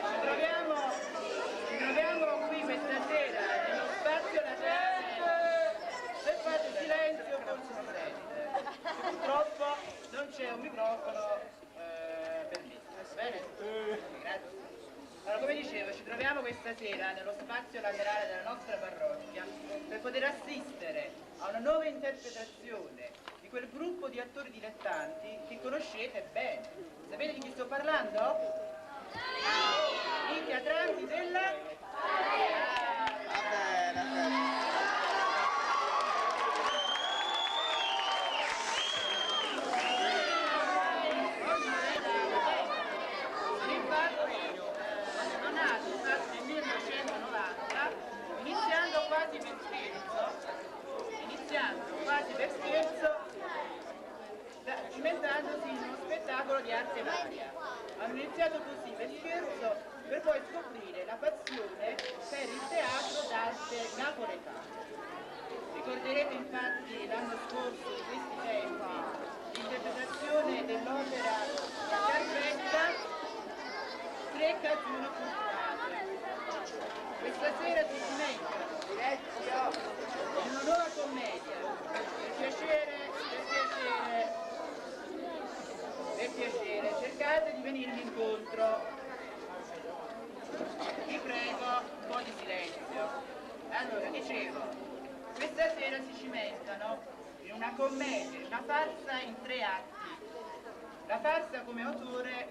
Ci troviamo, ci troviamo qui questa sera nello spazio laterale. Se fate silenzio forse si sente. Purtroppo non c'è un microfono per me. Va bene? Grazie. Allora, come dicevo, ci troviamo questa sera nello spazio laterale della nostra parrocchia per poter assistere a una nuova interpretazione di quel gruppo di attori dilettanti che conoscete bene. Sapete di chi sto parlando? I teatranti della... Sono infatti, sono nati infatti nel 1990, iniziando quasi per scherzo, iniziando quasi per scherzo, cimentandosi in uno spettacolo di arte varia. Hanno iniziato così per scherzo per poi scoprire la passione per il teatro d'arte napoletano. Ricorderete infatti l'anno scorso, in questi tempi, l'interpretazione dell'opera Scarpetta Tre Casuno Fortunate. Questa sera si cimentano in una nuova commedia. Per piacere, per piacere, per piacere, cercate di venirmi incontro. Vi prego, un po' di silenzio. Allora, dicevo, questa sera si cimentano in una commedia, una farsa in 3 atti. La farsa come autore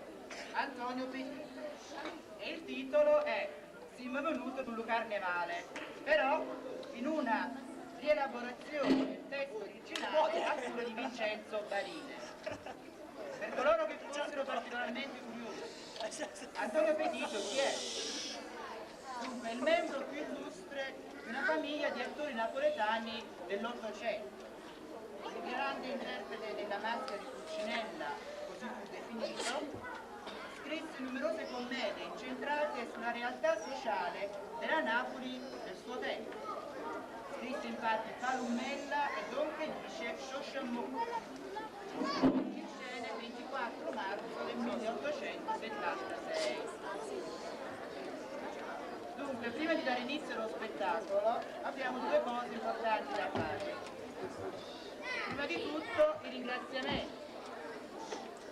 Antonio Petito e il titolo è Siamo venuto sul Carnevale, però in una rielaborazione del testo originale a cura di Vincenzo Barile. Per coloro che fossero particolarmente curiosi, Antonio Petito chi è? Dunque, è il membro più illustre di una famiglia di attori napoletani dell'Ottocento. Il grande interprete della maschera di Pulcinella, così fu definito, scrisse numerose commedie incentrate sulla realtà sociale della Napoli del suo tempo. Scrisse infatti Palummella e Don Felice Sciosciammocca, in scena il 24 marzo del 1876. Dunque, prima di dare inizio allo spettacolo, abbiamo due cose importanti da fare. Prima di tutto, i ringraziamenti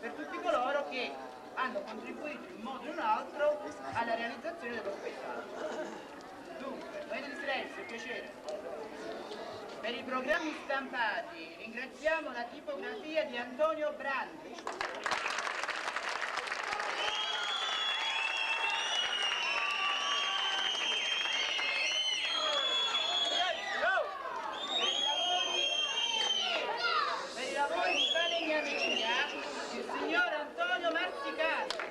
per tutti coloro che hanno contribuito in un modo o in un altro alla realizzazione dello spettacolo. Dunque, momento di silenzio, piacere. Per i programmi stampati ringraziamo la tipografia di Antonio Brandi. Per i lavori di falegnameria, il signor Antonio Marzicano.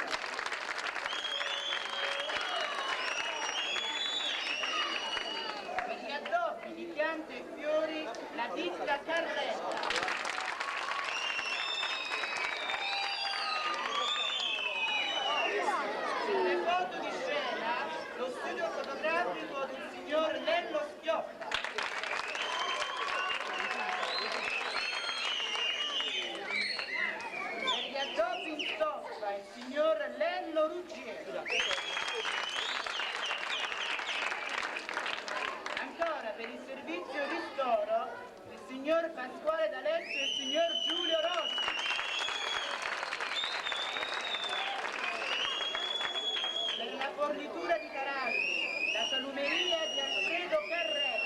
la ditta Carrella. Per le foto di scena, lo studio fotografico del signor Lello Schioppa. Per gli addobbi in stoffa, il signor Lello Ruggiero. Ancora per il servizio ristoro, il signor Pasquale D'Alessio e il signor Giulio Rossi. Per la fornitura di taralli, la salumeria di Alfredo Carrella.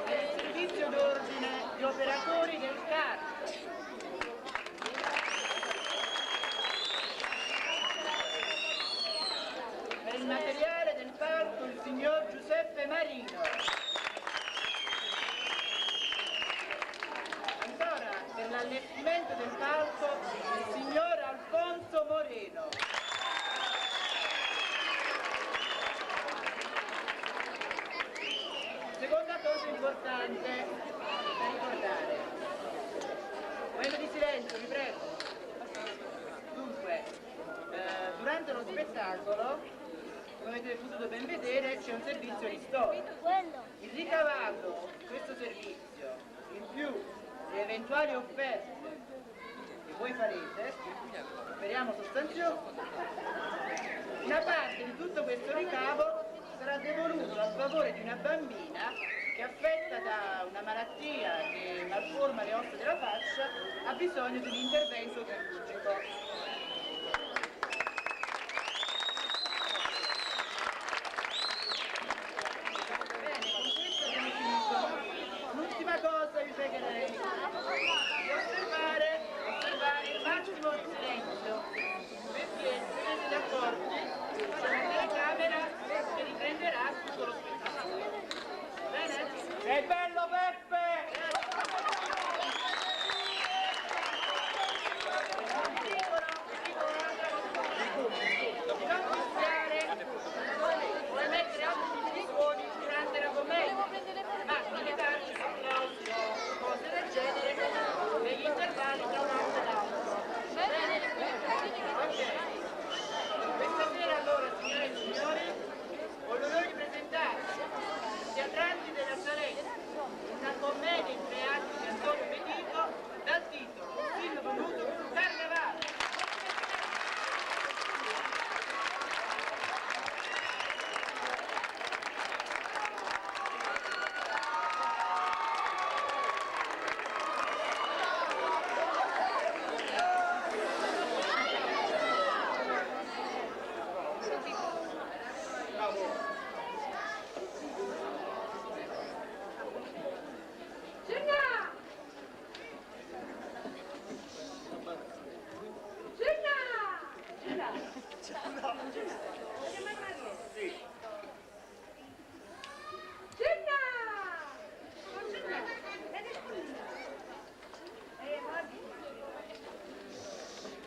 Per il servizio d'ordine, gli operatori del CAR. Per il materiale del palco, il signor Giuseppe Marino. Ancora, per l'allestimento del palco, il signor Alfonso Moreno. Seconda cosa importante da ricordare. Momento di silenzio, vi prego. Dunque, durante lo spettacolo, come avete potuto ben vedere, c'è un servizio ristoro. Il ricavato di questo servizio, in più le eventuali offerte che voi farete, speriamo sostanziose, una parte di tutto questo ricavo sarà devoluto a favore di una bambina che è affetta da una malattia che malforma le ossa della faccia, ha bisogno di un intervento chirurgico. Bene, con questo abbiamo finito. L'ultima cosa vi pregherei di osservare il massimo silenzio, perché se ne siete accorti c'è una telecamera che riprenderà tutto lo spettacolo. Bene? Sei bello Peppe! Vi dico un'altra cosa. Di non fischiare o emettere altri tipi di suoni durante la commedia, ma limitarci applausi o cose del genere negli intervalli tra un atto e l'altro. Bene? Ok. Questa sera allora, signore e signori, ho l'onore di presentare i teatranti della Saletta, una commedia in tre atti di Antonio Petico dal titolo Film voluto Carnevale. Gennà! Gennà! Gennà! Gennà! Gennà! Gennà!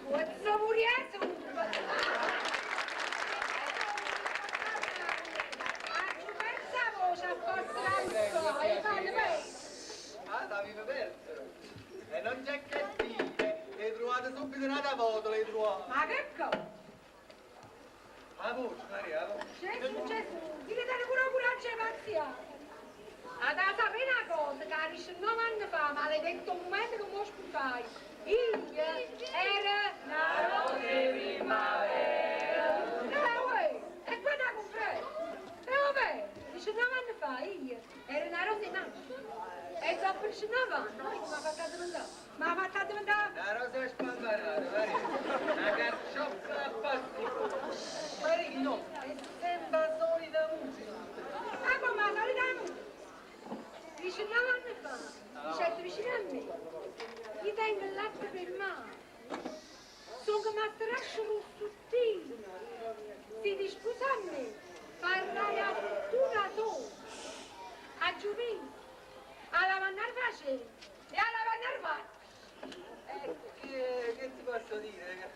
What's up, Ah, l'avevi perso! E non c'è che dire, le trovate subito una volta, le trovate. Ma che cosa? La voce, Maria, la voce. Gesù, Gesù, dite dare pure coraggio e pazzia. Ah, da sapere una cosa, che a 19 anni fa, maledetto momento che mi sposai, io era una rosa di primavera. Uè, e quella compresa. E vabbè, 19 anni fa io ero una rosa di maggio. E dopo 19 anni, mi ha fatto diventare. Mi ha fatto diventare. Una rosa spampanata, Maria. Una carcioffa appassita. Maria, no, è sempre la solita musica. Ah, come la solita musica? 19 anni fa, dicette vicino a me, io tengo il latte per mano, sono come a trascio sottile, si ti sposa a me, farai la fortuna tua, a Giovino, alla Vannar Facile e alla Vannar Facile. E che ti posso dire?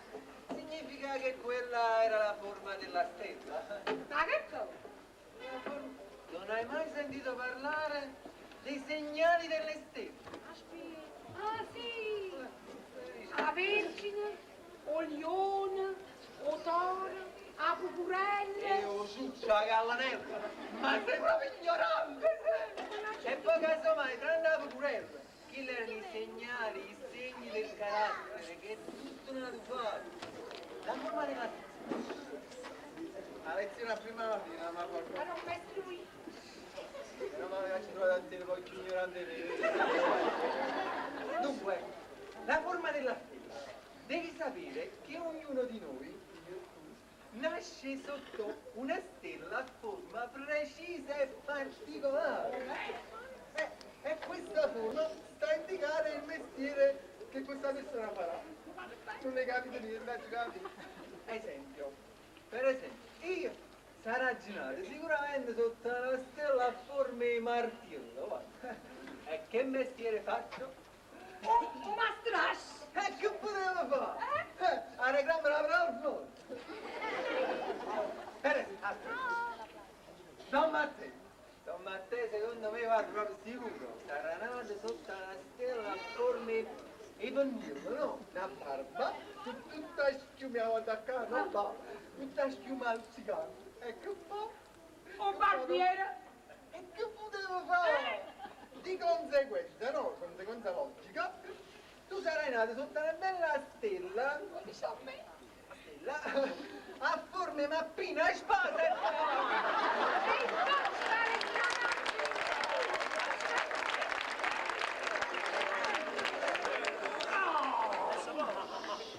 Significa che quella era la forma della stella? Ma che cosa? Non hai mai sentito parlare dei segnali delle stelle? Aspetta. Ah sì! A vergine, o lione, o toro, a pupurella. E o ciuccio a gallanella! Ma sei proprio ignorante! sei! E poi casomai, tranne la pecurella, chi erano i segnali, i segni del carattere, che è tutta una tufata. La forma della La lezione a prima mattina, ma qualcosa. Ma non maestro lui. Meno male che ci trovato a te, poi più ignorante di me. Dunque, la forma della stella. Devi sapere che ognuno di noi, io e tu, nasce sotto una stella a forma precisa e particolare. E questa forma sta a indicare il mestiere che questa persona farà. Non ne capite niente, non capite? Esempio, per esempio, io sarà nato sicuramente sotto una stella a forma di martello. guarda. E che mestiere faccio? O, o mastrascio. E che potevo fare? A reclamo la parola Per esempio, aspetta. Don Matteo, Don Matteo secondo me va proprio sicuro, sarà nato sotto una stella a forma di pennello, no? una barba, tutta schiumata attaccata, non va, tutta schiumata al cigano. E che fa? O barbiere. E che potevo fare? Di conseguenza, no? Conseguenza logica, Tu sarai nato sotto una bella stella, Lo dice a me. stella, a forma di mappina e spada. E faccia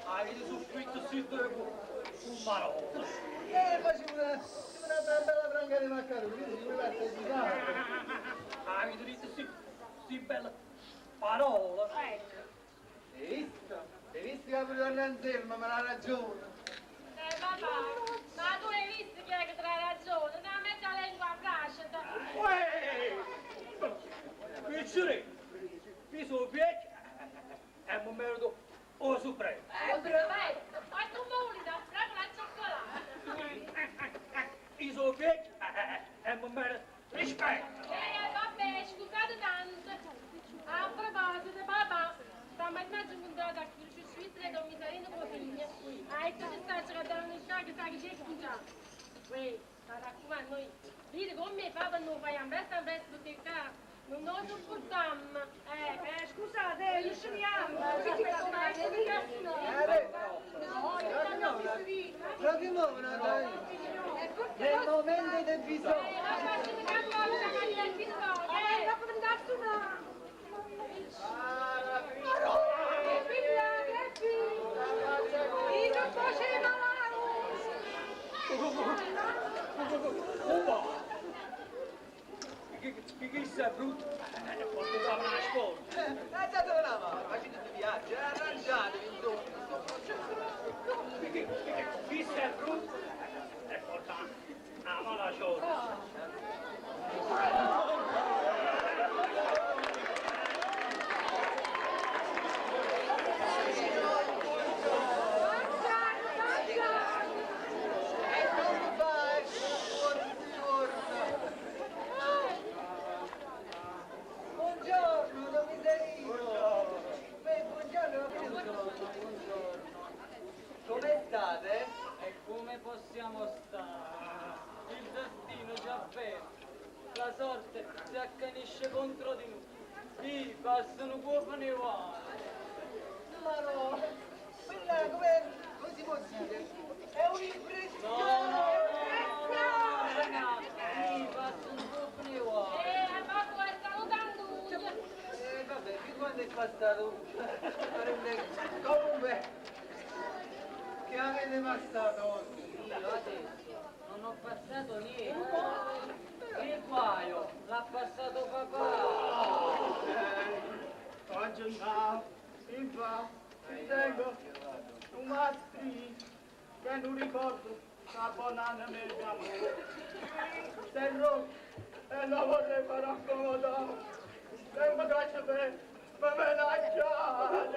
Avete soffritto sul un marotto. E facciamo una bella branca di maccheroni, quindi si parte di Avete detto sì, sì bella parola. Ecco. Hai visto? Hai visto che pure Anselmo me l'ha ragione. Papà, ma tu hai visto chi è che te l'ha ragione? Da mezza lingua frascita. Uè! Piccoli, mi sono vecchio e mi merito o supremo. Perfetto. Ma tu moli da fragola al cioccolato. Io sono vecchio e mi merito rispetto. Vabbè, scusate tanto. A proposito, papà, stamattina ci ho incontrato a Chiuso Svizzera e Don Miserino con figlia. Ah, ecco ci sta cercando di che sa che c'è scusato. Uè, mi raccomando, noi, vedi come fa per non fare in presto, presto perché qua non lo sopportiamo. Scusate, io scegliamo. Proprio mo, no, dai. Nel momento del bisogno. Ma faccio che il bisogno, eh. Dopo andare su una... Che figlia, che figlia. Io non faceva la Opa! Che sei brutto? Porto una scuola. Lasciatelo la mano, facete due viaggi, arrangiatevi, insomma. Chi sei brutto? E porta la mala sorte. Buongiorno, buongiorno. E come fai? Buongiorno. Buongiorno, Don Miserino. Beh, buongiorno, buongiorno. Come state? E come possiamo stare? Il destino ci avverte, la sorte si accanisce contro di noi. I passano cuofani guai. Ma no, quella come, come si può dire? È un'impressione! No, no, no, I passano cuofani guai. Papà, è salutando. Vabbè, fin quando è passato? Comunque, che avete passato oggi? Io adesso non ho passato niente. Il guaio l'ha passato papà. Oggi no, in fa, ti tengo un mastri che non ricordo la bonanna mi chiamò. Se rotto e lo vorrei far accomodare. Tengo caccia per me menacciare.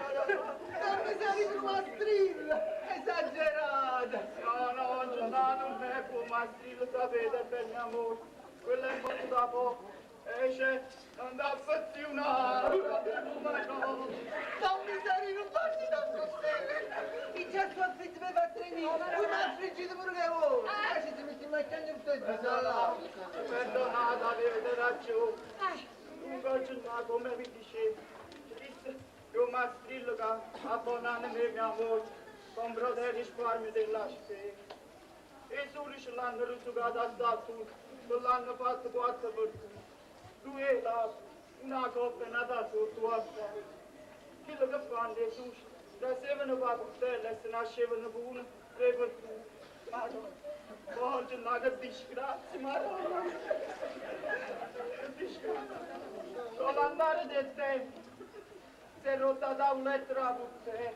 Non mi sa di mastrilla! Esagerata! No, no, no, Ma non è buon mastrillo, sapete, per mia moglie. Quella è morta da poco. Esce, non da affezionare. Ma no. Don Miserino, non facci da così! I già sono affetti per fare 3.000, voi mi affliggete pure che voi! Ma ci si mette in macchina tutte e due, là! Perdonate, avete ragione. Dunque, giornata, come vi dicevo, ci disse che un mastrillo che abbonando me mia moglie, comprò del risparmio della spesa. E solo ce l'hanno risucata a statuto, che l'hanno fatto quattro per tutti. Due labbra, una coppa e nata sotto a fare. Quello che fanno le sushi, trasevano per la portella e se nascevano per uno, tre per tutti. Madonna, oggi una che disgrazia, madonna. Che disgrazia. Con l'andare del tempo, si è rotta da un letto la portella,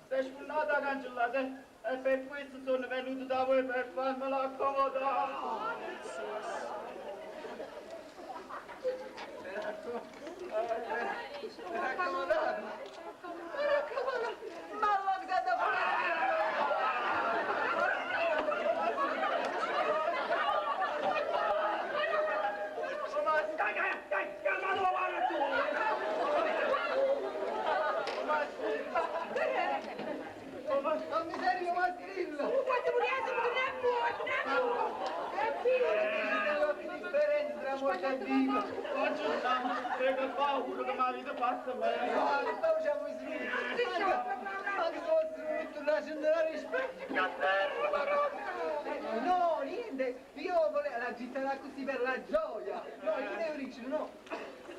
si è sfondata cancellata e per questo sono venuto da voi per farmela accomodare. Per accomodarmi! Per accomodarmi! Ma allora da Dai, dai, dai, calmato, guarda tu! Don Miserino Mastrillo! Quando moriamo, non è morto, non è morto! È figlio! Che differenza tra morte e vivo! Oggi stiamo, prego paura che mi avete fatto male. No, che facciamo i srutti? Ma che sono srutto, lasciano la rispetto a terra, madonna! No, niente, io volevo la gittare così per la gioia. No, io volevo dire, no,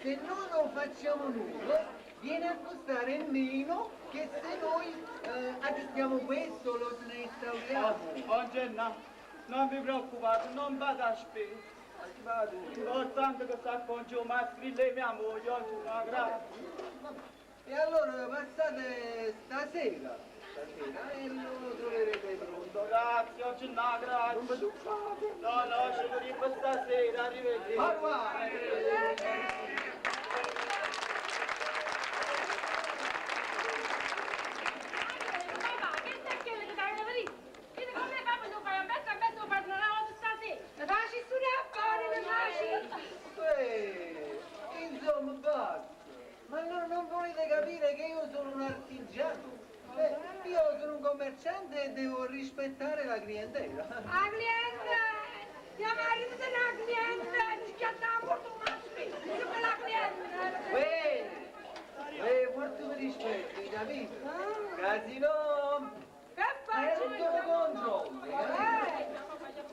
se noi non facciamo nulla, viene a costare meno che se noi aggiustiamo questo, lo restauriamo. Oggi no, non vi preoccupate, non vado a spesa. L'importante che si accongia un mastrillo e mia moglie, oggi una grazie. E allora passate stasera, stasera e lo troverete pronto. Grazie, oggi no, grazie. Non vi toccate. No, no, ci vediamo stasera, arrivederci. Au revoir. Papà, che stai chiedendo che dai da lì? Vedi come papà tu fai un pezzo a pezzo per una volta stasera. Mi facci studiare a fare, mi facci! Ehi, insomma, basta. Ma allora non volete capire che io sono un artigiano? Io sono un commerciante e devo rispettare la clientela. La cliente! Mia marito è una cliente! Ci chiamava molto mastri! Io per la cliente! Uè, uè, molto mi rispetti, capito? Casino, Che faccio? perdo controllo, capito?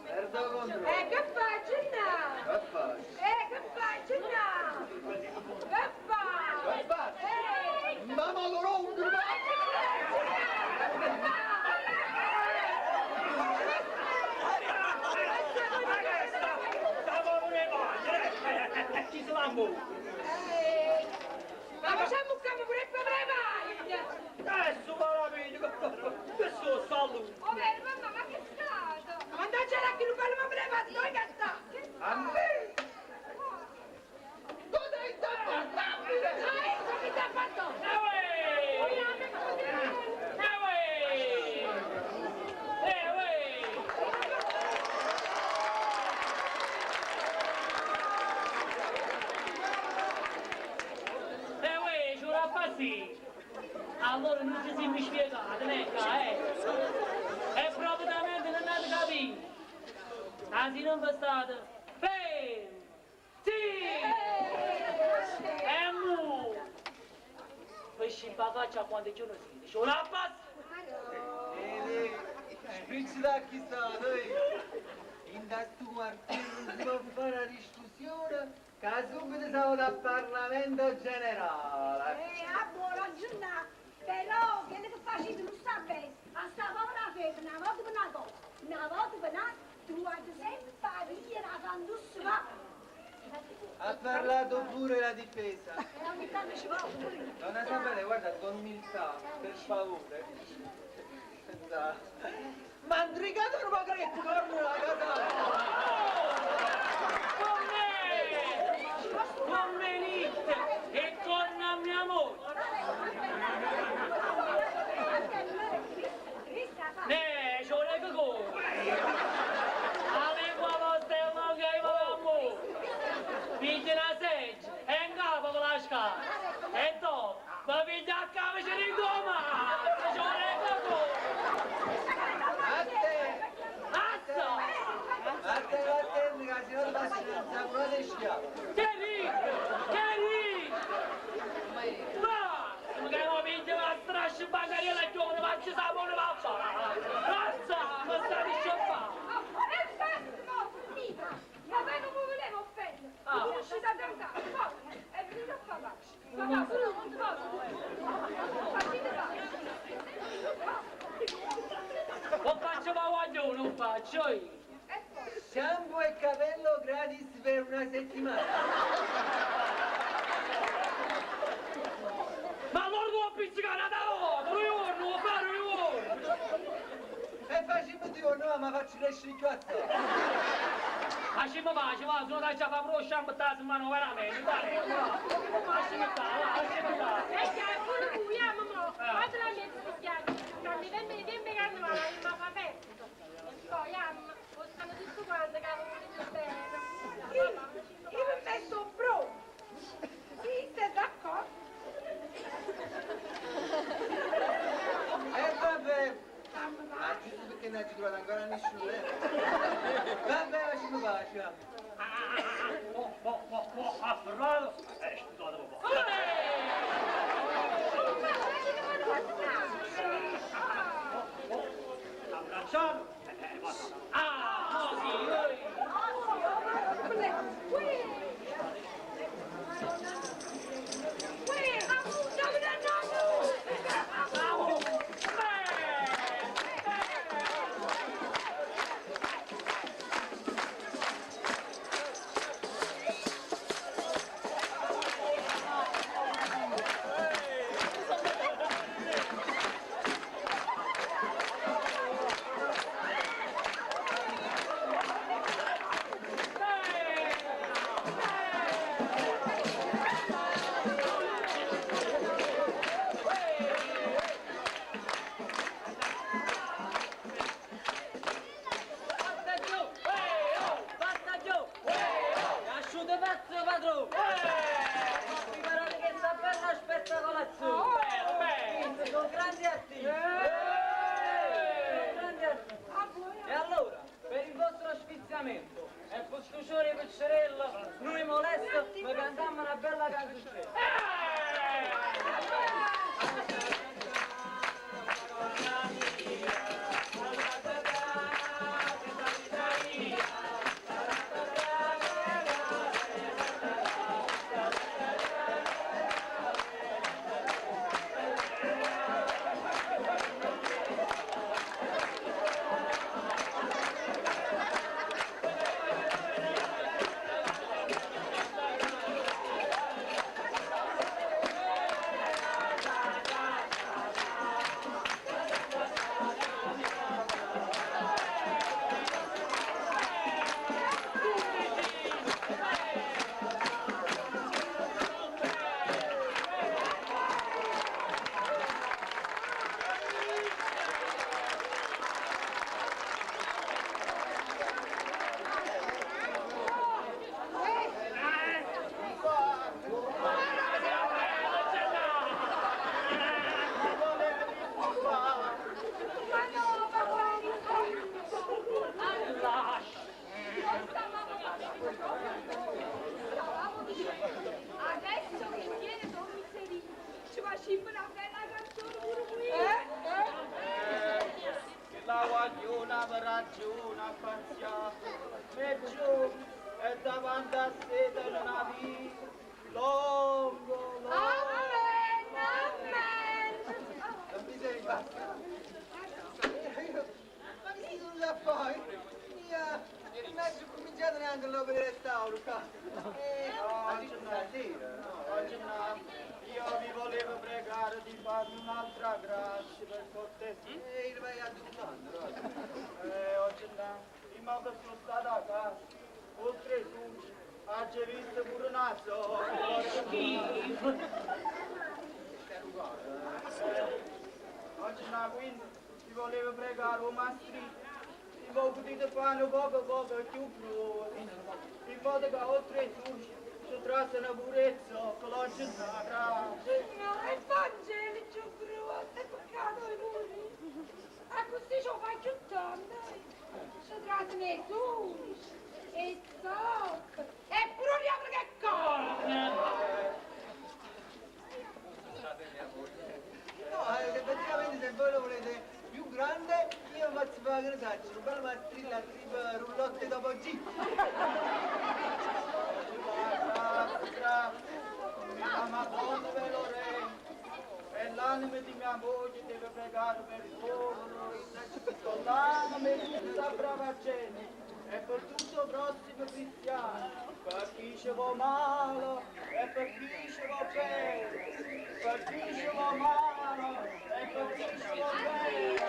Perdo controllo. Che faccio, no? Che faccio? Che faccio, no? Che faccio? Che faccio? Mamma lo rompo! Stavo pure mangiare! Ci siamo! Ma facciamo un campo pure per le vai! Adesso meraviglia! Che sono saluto! Oh, vero, mamma, ma che è stato? Ma mannaggia la che bello, ma me ne vado, dove che sta? A me? Cosa è insopportabile? Ah, ecco che ti ha fatto! Eh, uè, ci vorrà passare. Allora non ci siamo spiegati, ne eh? E proprio non avete capito. Anzi, non bastate. Fermi! Sì! E mu! Poi scippa faccia quando giorno si dice, una passa! Vedi, sprizzi da chi sta, noi. In da sto quartiere non si può fare una discussione che subito siamo dal Parlamento generale. A buona giornata! Però, quello che facete non sta bene. A sta povera femmina, una volta per una cosa, una volta per un'altra, trovate sempre la via, la fandussa, va. Ha parlato pure la difesa. E ogni tanto ci va pure. Donna Isabella, guarda, con umiltà, per favore. Senza... Mandricato non che corno la casa! Con me! Con me niente! E con la mia moglie! Ne, c'ho le cose! schiavo. Che ridi? Che ridi? Ma, che non piglia la strascia bancarella e giovane, faccio sapone, va a fare. Razza, mi stai sciappando. Oh, e basta, mo, finita. Ma poi non mi volevo offendere. Ah. Sono uscita da casa. Poi, è venuto a fare pace. Papà, facite pace. Non faccio ma guaglione, non faccio io. E poi, Shampoo e capello gratis per una settimana. Ma allora devo pizzicare una volta, un giorno, lo fare un giorno. E facciamo di no, ma faccio crescere più assai. Facciamo pace, va, sono da già fa pro shampoo sta settimana veramente, dai. Facciamo stare, va, facciamo stare. E chiaro, pure tu, andiamo mo. Fate la mia spiaggia. Dammi tempo di tempo che carnevale, ma fa festa. E poi, andiamo, stanno tutti quanti che hanno bene. io mi metto pro. Sì, sei d'accordo? E vabbè. Ma giusto perché non ci trovato ancora nessuno, eh? Vabbè, facciamo pace, va. Oh, oh, oh, oh, afferrato. Scusate un po'. Abbracciato. Basta. Ah, no, sì, oi. Bravo. Beh, Basta giù! Basta giù! Asciute pazzo padrone! Preparate che sta bella spettacolazione! Bello, bello. Quindi con grandi artisti! Con grandi artisti! E allora, per il vostro sfiziamento e per scuciore piccerello, noi molesto, vi cantiamo una bella canzoncella! Ma no, papà, Stavamo dicendo, adesso che viene Don Miserino, ci facciamo una bella canzone pure qui. Che la guagliona per ragione a pazziare, e giù, e davanti a sé una vita, lungo, lungo. Amen, amen. Non mi sei basta. Ma che si sono a fare? Mia, non ho cominciato neanche l'opera del restauro qua. Oggi stasera, no? Oggi no, io vi volevo pregare di farmi un'altra grazia per cortesia. E io vai a domanda, no? Oggi no, prima che sono stata a casa, oltre tutti, ho visto pure una sola. Schifo. Oggi no, quindi vi volevo pregare, oh mastrino, se voi potete fare un poco poco più prova, in modo che oltre tutti si trassano pure zoccolo, oggi no, grazie. No, è Vangelo, c'ho brutto, è peccato i muri. A così ci fai più tanto. Ci trattano i sushi, e zocco, e pure gli Allora mi strilla tipo rullotte dopo G. La Madonna ve lo rende. E l'anima di mia moglie deve pregare per il popolo, con l'anima di tutta brava gente e per tutto prossimo cristiano, per chi ci vuole male e per chi ci vuole bene, per chi ci vuole male e per chi ci vuole bene.